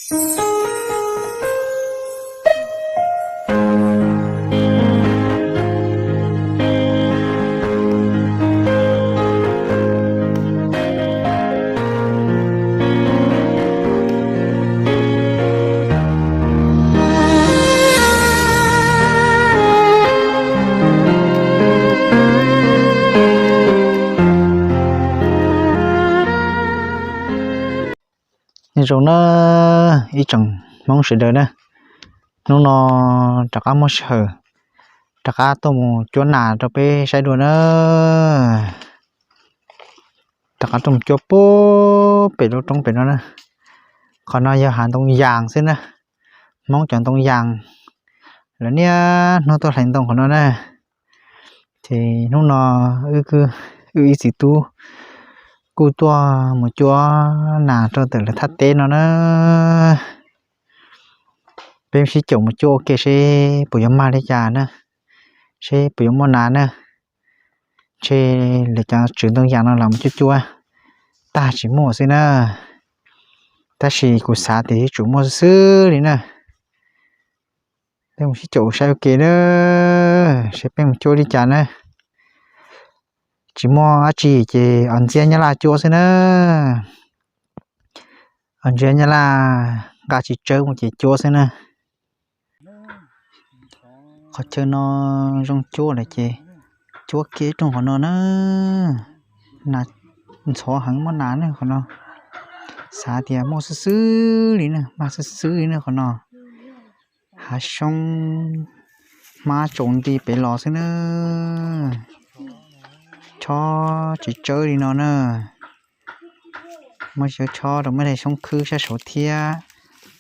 Nyob zoo na ib tsoom Hmoob sawv daws na, hnub no rov qab muaj sij hawm rov qab tuaj mus cuab nas rau peb saib dua na. Rov qab tuaj mus cuab puag pem lub roob pem no na. Qhov no yog hav ntoo yas xwb na, Hmoob cov ntoo yas, lawv niaj hnub tuaj hlais ntoo qhov no na. Ces hnub no wb ib txiv tub kuj tuaj mus cuab nas rau ntawm lawv thaj teb no na. Peb sib caum mus cuab ua ke seb puas yuav mag li cas na, seb puas yuav muaj nas na. Ntshe lawv cov tswv ntoo yas no los mus cuab cuab tag tsis muaj xwb na. Tab sis kuv xav tias yuav tsum muaj xwb xwb li na. Peb mus sib caum saib ua ke na, seb peb mus cuab li cas na. Tsis muaj dab tsi ces ua ntxiab nyab laj cuab xwb na. Ua ntxiab nyab laj nqa tsis tsawb mus ces cuab xwb na. Qhov chaw no zoo cuab lawm ces cuab kiag rooj qhov no na. Nas ntxhov heev, muaj nas na qhov no. Xav tias muaj xwb xwb li na, mag xwb xwb li na qhov no. Hav xyoob hmab tsaus nti pem los xwb na. Chob tsis tsawb li no na. Muab cov chob rau muab daim xyoob khwb sab saud thiab,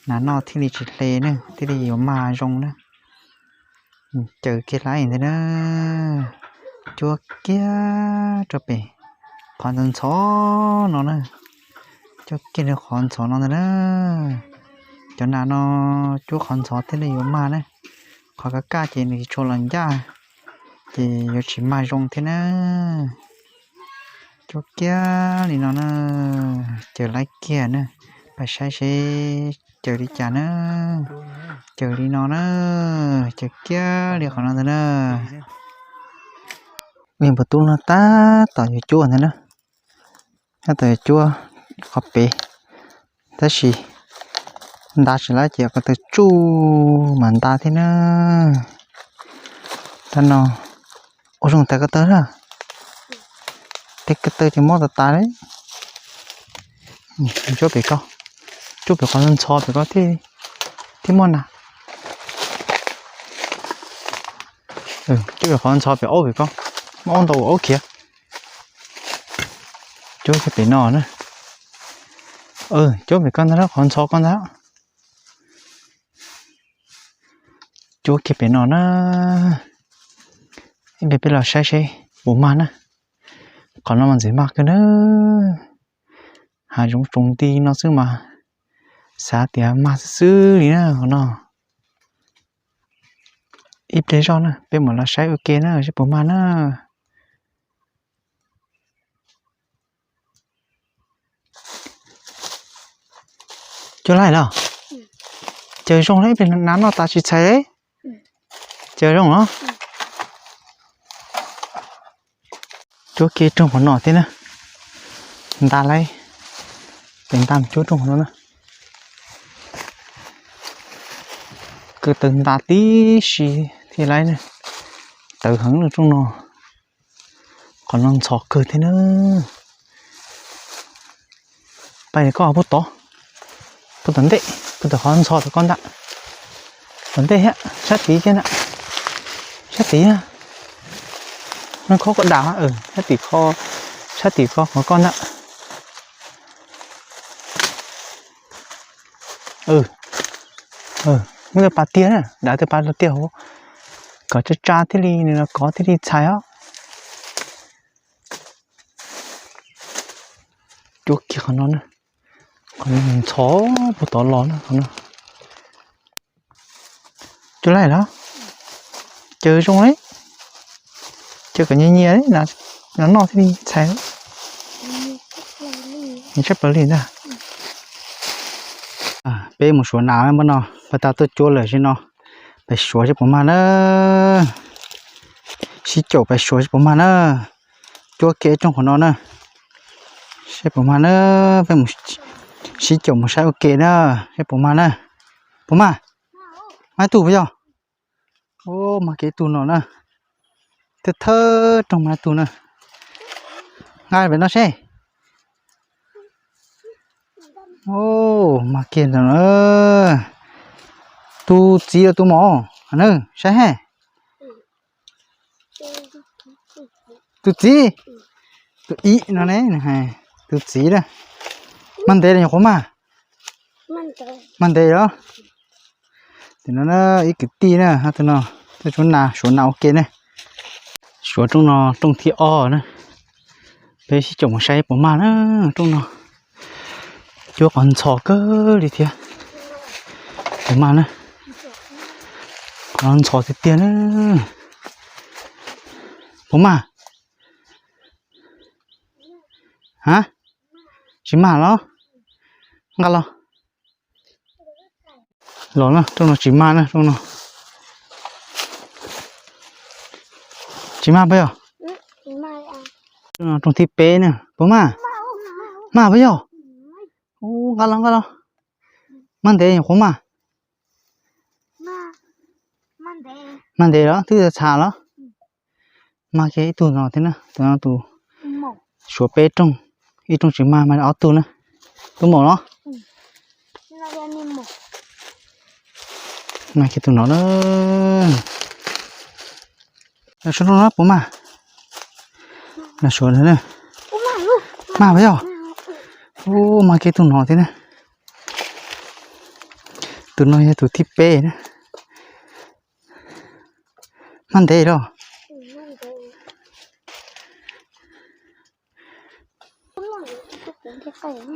nas noj thiaj li tsis hle ne, thiaj li yuav mag zoo na. Caws kiag hlab ntawd na, cuab kiag rau pem qhov ntxhov ntxhov no na, cuab kiag rau qhov ntxhov no ntag na. Cov nas no cuab qhov ntxhov thiaj li yuav mag na, qhov kaj kaj ces nws tsis tshua los ncaj, ces yuav tsis mag zoo thiab na. Cuab kiag li no na, caws laib kiag na, pab saib seb caws li cas na. Caws li no na, caws kiag li qhov no ntag na. Ua ib puas tub no tab tom yuav cuab ntag na, tab tom yuav cuab qhov pem, tab sis nta tsis laib ces ko taw tsuj mas nta thiab na. Rab no ua zoo tas ko taw na, tej ko taw ces mob tas tas li. Cuab pem ko, cuab pem qhov ntxhov pem ko thiaj muaj na. Cuab pem qhov ntxhov pem aub pem ko, muaj aub ntau aub khiav. Cuab kiag pem no na. Cuab pem ko ntag, qhov ntxhov ko ntag. Cuab kiag pem no na. Ib pliag peb los saib seb puas mag na. Qhov no mas ntxim mag kawg na. Hav zoov tsaus nti no xwb mas xav tias mag xwb xwb li na qhov no. Ib pliag zoj na, peb mam los saib ua ke na seb puas mag na. Cuab laij los? Caws zoo li, ib pliag nas noj tas tsis txhais li. Caws zoo los? Cuab kiag rooj qhov no thiab na. Nta laij, pem nta mus cuab rooj qhov no na. Ko taw nta tib si thiaj laij na. Tawv heev lawm rooj no. Qhov no ntxhov kawg thiab na. Pais koj puag tod, puag tom ntej, puag tom qhov ntxhov tom koj ntag. Tom ntej thiab, sab tid thiab na. Sab tid na. Khob koj dam, sab tim kho, sab tim kho qhov koj ntag. Muab tej pas tiag na, dam tej pas tiag hauv, kom tsa tsa thiaj li, nws los kov thiaj li txhais os. Cuab kiag qhov no na, qhov no ntxhov puag tod los na qhov no. Cuab laij los? Caws zoo li, caws kom nyias nyias li, noj thiaj li txhais. Nws tshaj plaws li ntag. Peb mus suav nas npaj no, pab tas tuaj cuab lawm seb no, pais suav seb puas mag na. Sib caum pais suav seb puas mag na. Cuab kiag ib rooj qhov no na, seb puas mag na. Peb mus sib caum mus saib ua ke na, seb puas mag na. Puas mag? Mag ib tug puas yog? Ub, mag kiag ib tug no na. Thawj thawj rooj mag ib tug na. Nqa pem no seb. Ub, mag kiag ntawm no. Tus txiv los tus maum na, saib he. Tus txiv, tus ib no ne, tus txiv na. Mag ntev los nyuam qhuav mag? Mag ntev los? Tim no na, ib kwv tij na, tus no tuaj suav nas, suav nas ua ke ne. Suav rooj no rooj thib ob na. Peb sib caum mus saib puas mag na. Rooj no cuab qhov ntxhov kawg li thiab. Puas mag na? Qhov ntxhov tiag tiag na. Puas mag? Ha, tsis mag los? Nqa los. Los na, rooj no tsis mag na, rooj no tsis mag puas yog? Rooj no rooj thib peb na, puas mag? Mag puas yog? Ub, nqa los, nqa los. Mag ntev nyuam qhuav mag? Mag ntev los twb txha los? Mag kiag ib tug no thiab na, tus no tus suav peb rooj, ib rooj tsis mag, mag ob tug na. Tus maum los? Mag kiag tus no na. Los suav rooj no puas mag? Los suav na. Mag puas yog? Ub, mag kiag tus no thiab na. Tus no yog tus thib peb na. Mag ntev los?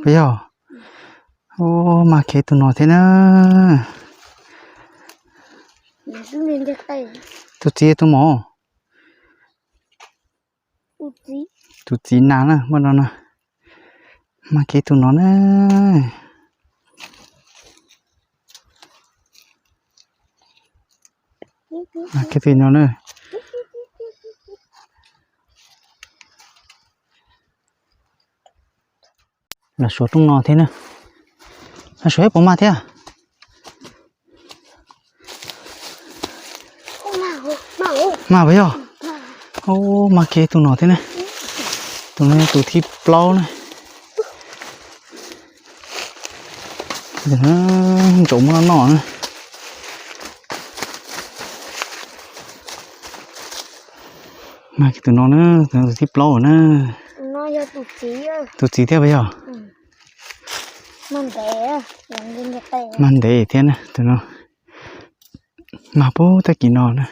Puas yog? Ub, mag kiag tus no thiab na. Tus txiv tus maum? Tus txiv nas na, muaj no na. Mag kiag tus no na. Mag kiag tus no na. Los suav rooj no thiab na. Los suav puas mag thiab? Mag puas yog? Ub, mag kiag tus no thiab na. Tus no yog tus thib plaub na. Ntsaum muab noj na. Mag kiag tus no na, tus no tus thib plaub na. Tus txiv thiab puas yog? Mag ntev thiab na tus no. Mag puag tag kis no na.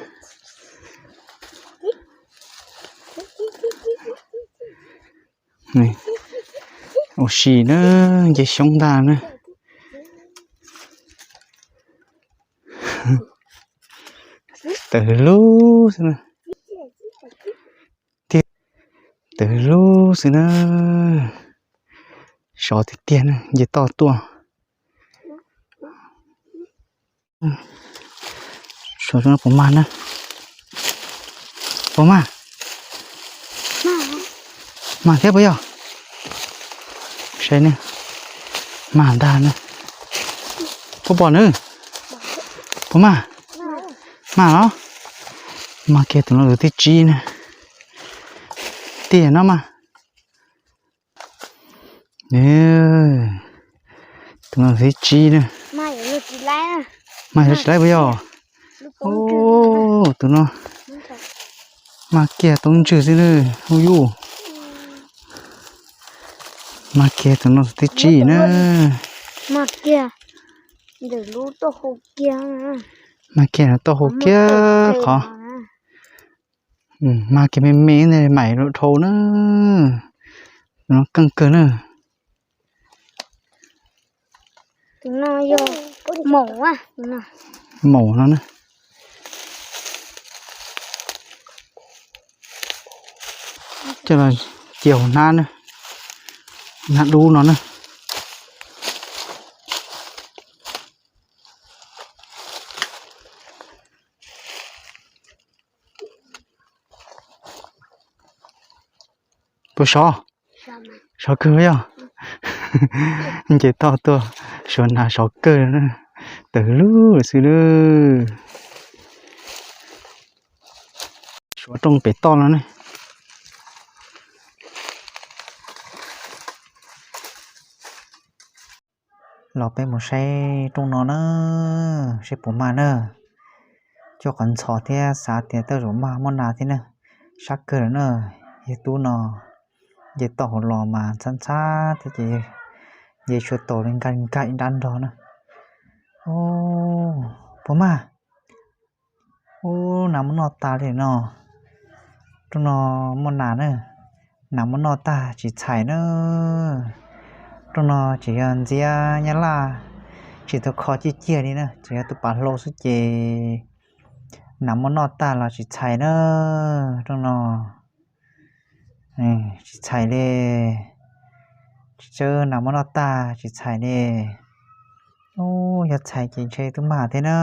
Ua si na, nce xyoob ntag na. Tawg lug xwb na. Tiag, tawg lug xwb na. Sov tiag tiag na, nce toj tuaj. Suav no puas mag na? Puas mag? Mag thiab puas yog? Saib ne, mag ntag na. Puas pom na? Puas mag? Mag los? Mag kiag tus no tus thib tsib na. Tiag no mas. Tus no thib tsib na. Mag yuav tsis laib puas yog? Ub, tus no mag kiag toob ntswg xwb na. Ub yuj, mag kiag tus no thib tsib na. Mag kiag no toj hau kiag qhov. Mag kiag me me ne, maim dhau na. Tus no keej kawg na. Maum no na. Coj los cia hauv hnab na, hnab dub no na. Puas sov? Sov kawg yog. Nce toj tuaj, suav nas sov kawg na. Tawm lug xwb lawm. Suav rooj pem toj no ne. Los peb mus saib rooj no na, saib puas mag na. Cuaj qhov ntxhov thiab xav tias tej zaum mag muaj nas thiab na. Sab kawg lawm na, yawg tub no nce toj hauv los mas ntxhab ntxhab thiab ces nce tsis taus li, nkag nkag ib nrab nrog na. Puas mag? Ub, nas muab noj tas li no. Rooj no muaj nas na, nas muab noj tag tsis txhais na. Rooj no tseem yog ntxiab nyab laj, tsis tau kho ciaj ciaj li na, tseem yog tus pas hlau xwb ces nas muab noj tag los tsis txhais na. Rooj no tsis txhais li, tsis tsawb nas muab noj tag tsis txhais li. Ub, yog txhais ces ntshe twb mag thiab na.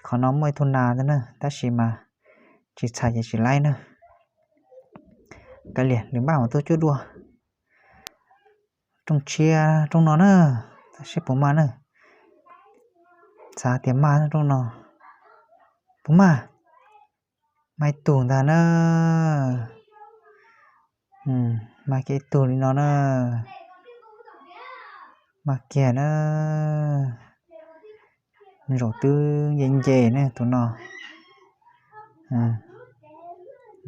Qhov no muaj ib tug nas na, tab sis mas tsis txhais ces tsis laib na. Kav liam, lwm npaj mus tuaj cuab dua. Rooj tshiab rooj no na, saib puas mag na. Xav tias mag rooj no. Puas mag? Mag ib tug ntag na. Mag kiag ib tug li no na. Mag kiag na. Zaum twb nce nce ne tus no.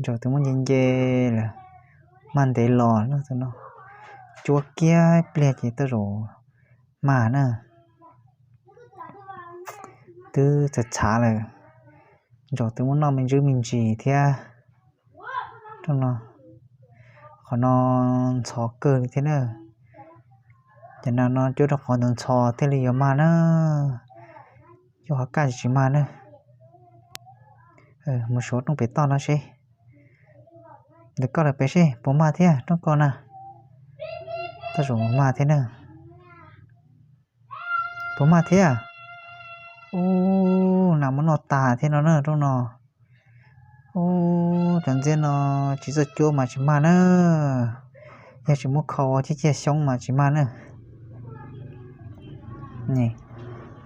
Zaum twb muab nce nce lawm, mag ntev los na tus no. Cuab kiag ib pliag ces tej zaum mag na. Twb txhav txhav lawm, zaum twb muab noj me ntsis me ntsis thiab. Rooj no, qhov no ntxhov kawg li thiab na. Cov nas no cuab rau qhov ntxhov ntxhov thiaj li yuav mag na. Cuab qhov kaj tsis mag na. Mus suav rooj pem toj no seb. Ntawm koj lawm pem seb puas mag thiab rooj ko na. Tej zaum mag thiab na. Puas mag thiab? Ub, nas muab noj tas thiab no na rooj no. Ub, cov ntxiab no tsis txawj cuab mas tsis mag na. Yog tsis muab kho ua ciaj ciaj xyoob mas tsis mag na.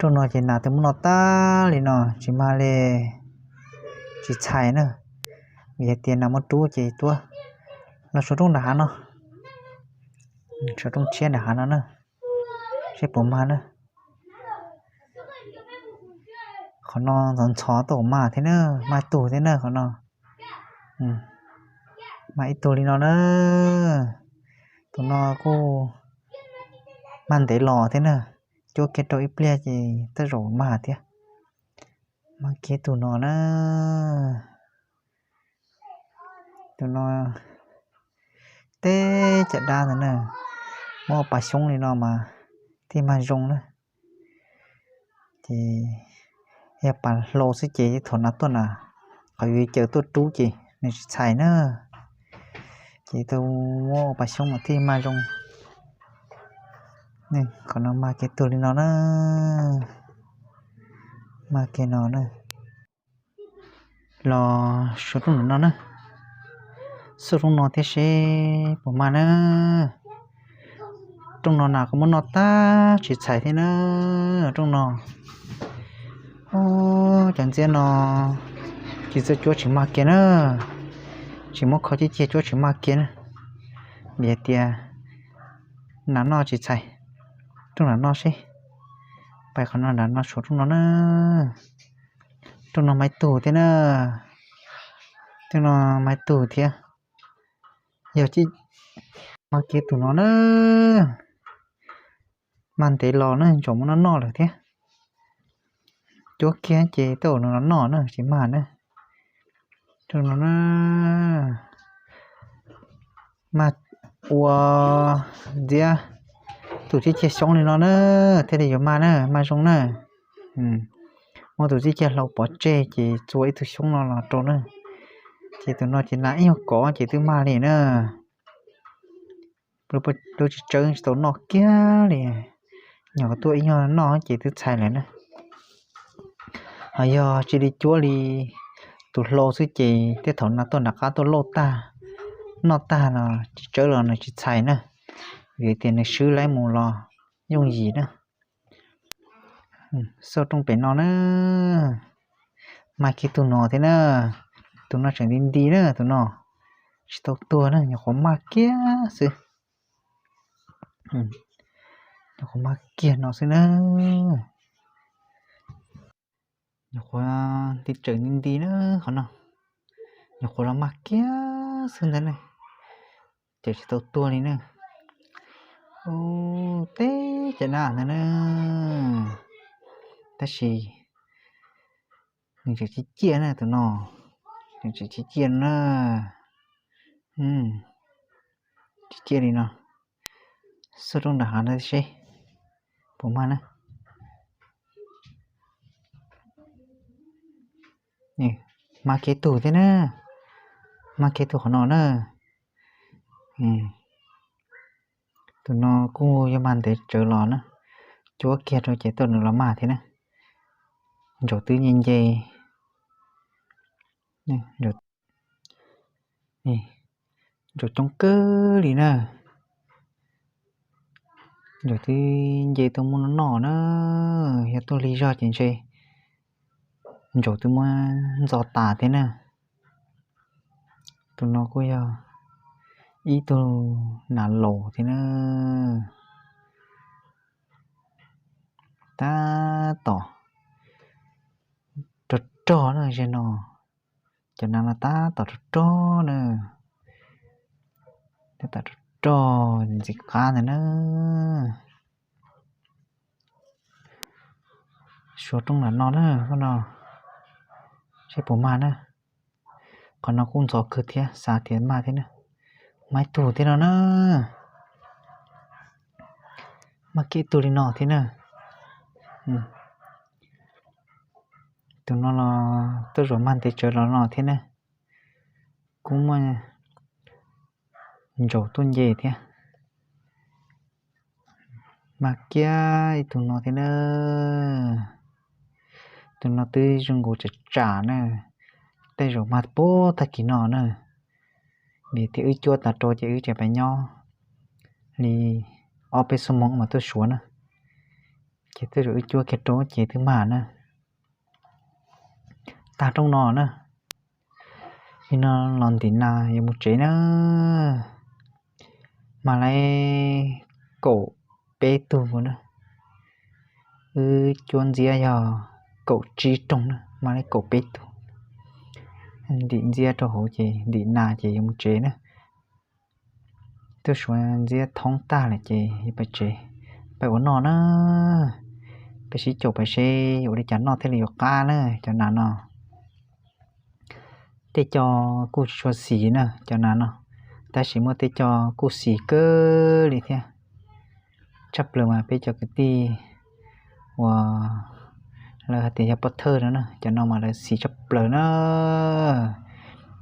Rooj no ces nas twb muab noj tag li no tsis mag li, tsis txhais na. Vim hais tias nas muab rub ces tuab los suav rooj nram hav no. Suav rooj tshiab nram hav no na, seb puas mag na. Qhov no ntxhov ntxhov tau mag thiab na, mag ib tug thiab na qhov no. Mag ib tug li no na. Tus no kuj mag ntev los thiab na, cuab kiag rau ib pliag ces tej zaum mag thiab. Mag kiag tus no na. Tus no teb caj dab ntawd na, muab pas xyoob li no mas thiaj mag zoo na. Ces yog pas hlau xwb ces thaum nas tuaj na, qhov yuav caws tuaj rub ces nws tsis txhais na. Ces tau muab pas xyoob mas thiaj mag zoo. Qhov no mag kiag tug li no na. Mag kiag no na. Los suav rooj no na. Xauj rooj no thiab seb puas mag na. Rooj no nas kuj muab noj tag tsis txhais thiab na. Rooj no, cov ntxiab no tsis txawj cuab tsis mag kiag na. Tsis muab kho ciaj ciaj cuab tsis mag kiag na. Vim hais tias nas noj tsis txhais. Rooj nram no seb, pais qhov no nram no suav rooj no na. Rooj no mag ib tug thiab na. Rooj no mag ib tug thiab. Yog mag kiag tus no na. Mag ntev los na, ntsaum muab noj noj lawm thiab. Cuab kiag ces tej zaum nws los noj na, tsis mag na. Rooj no na, mag ua ntxiab tus txij kiag xyoob li no na, thiaj li yuav mag na, mag zoo na. Muab tus txij kiag hlau pov tseg ces txua ib tug xyoob no los rau na. Ces tus no ces nas ib nyuag kov ces twb mag li na. Lub tsis tsawb tsis tau noj kiag li, nyuam qhuav tuaj ib nyuag noj ces twb txhais lawm na. Ho yog cia li cuab li tus hlau xwb ces tej thaum nas tuaj nram qab tuaj lauj tag, noj tag los tsis tsawv los nws tsis txhais na, vim tias nws swb laib mus los yooj yim na. Xauj rooj pem no na, mag kiag tus no thiab na, tus no tseem nti nti na, tus no tsis tau tuag na, nyuam qhuav mag kiag xwb. Nyuam qhuav mag kiag no xwb na. Nyuam qhuav nti tseem nti nti na, qhov no nyuam qhuav los mag kiag xwb ntag na, ces tsis tau tuag li na. Ub, teb cov nab ntag na, tab sis nws tseem ciaj ciaj na tus no, nws tseem ciaj ciaj no na, ciaj ciaj li no. Xauj rooj nram hav no seb puas mag na. Mag kiag tug thiab na, mag kiag tug qhov no na. Tus no kuj yog mag ntev tsawv los na, cuab kiag rau ces tuaj nws los mag thiab na. Ntsaum twb nce nce, ntsaum coob kawg li na. Ntsaum twb nce tuaj muab noj na, yog tuaj lig zog ces ntshe ntsaum twb muab ntxo tas thiab na. Tus no kuj yog ib tug nas laus thiab na. Tab tom rog rog na, ze no cov nas no tab tom rog rog na, tab tom rog rog ntxim qab ntag na. Suav rooj nram no na, no seb puas mag na. Qhov no kuj ntxov kawg thiab, xav tias mag thiab na. Mag ib tug thiab no na, mag kiag ib tug li no thiab na. Tus no los tuaj zaum mag ntev tsawv los no thiab na. Kuj muaj ntsaum tuaj nce thiab. Mag kiag ib tug no thiab na. Tus no twb zoo nkaus tsam tsam na, tej zaum mag puag tag kis no na. Vim tias wb cuab tas rau ces wb tseem pab nyob li ob peb xuab moos mas tuaj Suav na, ces tej zaum wb cuab kiag rau ces twb mag na. Tag rooj no na, nim no los ntim nas yuav mus tsev na. Mag li kaum peb tug na, wb cuab ntxiab yog kaum tsib rooj na, mag li kaum peb tug. Ntim ntxiab rau hauv ces ntim nas ces yuav mus tsev na. Tuaj Suav ntxiab thoob tag lawm ces pais tsev, pais ua noj na. Peb sib caum pais seb yuav ua li cas noj thiaj li yuav qab na cov nas no. Tej co kuj tsis tshua xis na cov nas no, tab sis muaj tej co kuj xis kawg li thiab. Tshaj plaws mas peb cov kwv tij uas lawv hais tias yog pov thawj no na, cov no mas lawv xis tshaj plaws na.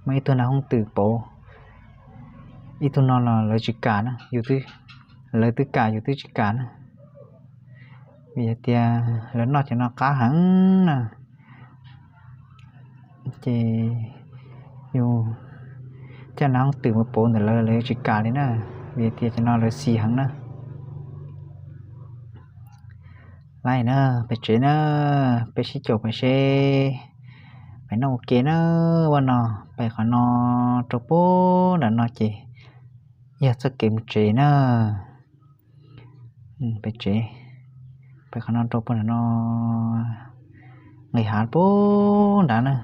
Muaj ib tug nas hooj twm pauv, ib tug no los lawv tsis kam na, yus twb, lawv twb kam yus twb tsis kam na. Vim hais tias lawv noj cov no qab heev na. Ces yus coj nas hooj twm mus pauv ntawm lawv, lawv tsis kam li na, vim tias cov no lawv xis heev na. Lawm na, pem tsev na, peb sib caum pais seb, pais noj ua ke na, ua no, pais qhov no rau puag nram no ces yog txoj kev mus tsev na. Pem tsev, pais qhov no rau puag nram no, nqis hav puag nrad na.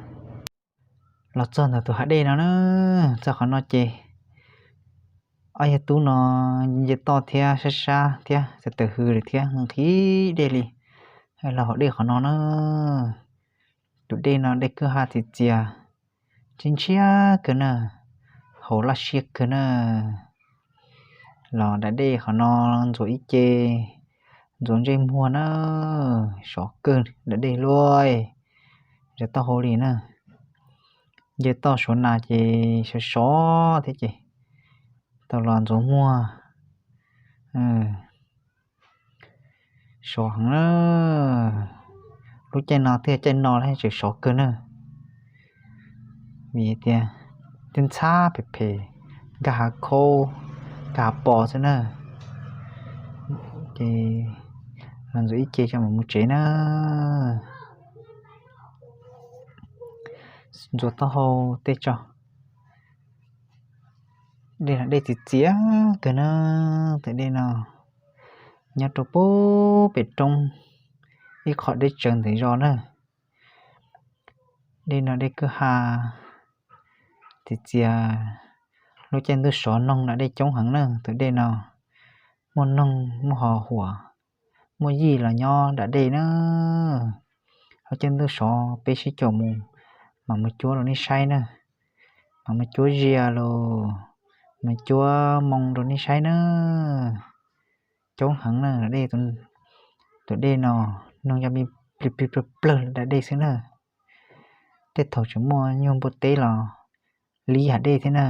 Los txog ntawm tus hav dej no na, txog qhov no ces ob yawg tub no nce toj thiab sab sab thiab tawm tawm hws lawm thiab nqhis dej li. Los haus dej qhov no na, tus dej no dej kwj ha txias txias, tseem ntshiab kawg na, haus laj siab kawg na. Los da dej qhov no ntxuav ib ce, ntxuav ntsej muag na, sov kawg da dej luaj. Ntsia taub hau li na, nce toj Suav nas ces sov sov thiab ces tau los ntxuav muag, sov heev na. Lub caij no twb yog caij no lawm tseem sov kawg na, vim tias twb ntxhab phem phem, nkag hav khaub, nkag hav pos xwb na. Ces los ntxuav ib ce tso mam mus tsev na. Ntxuav taub hau tej tso. Dej no dej txias txias kawg na. Tus dej no nyob rau pem roob, ib qho deb tsawv ntawm zos na. Dej no dej kwj ha txias txias. Lub caij ntuj sov noog nram dej coob heev na. Tus dej no muaj noog, muaj ho huam, muaj yij los nyob nram dej na. Lub caij ntuj sov peb sib caum mus, mam mus cuab rau nej saib na. Mam mus cuab zias los mus cuab moo rau nej saib na. Coob heev na. Tus dej no noog yaj me plig plig plawg plawg da dej xwb na. Tej thaum tseem muaj nyuag npua teb los lib hav dej thiab na.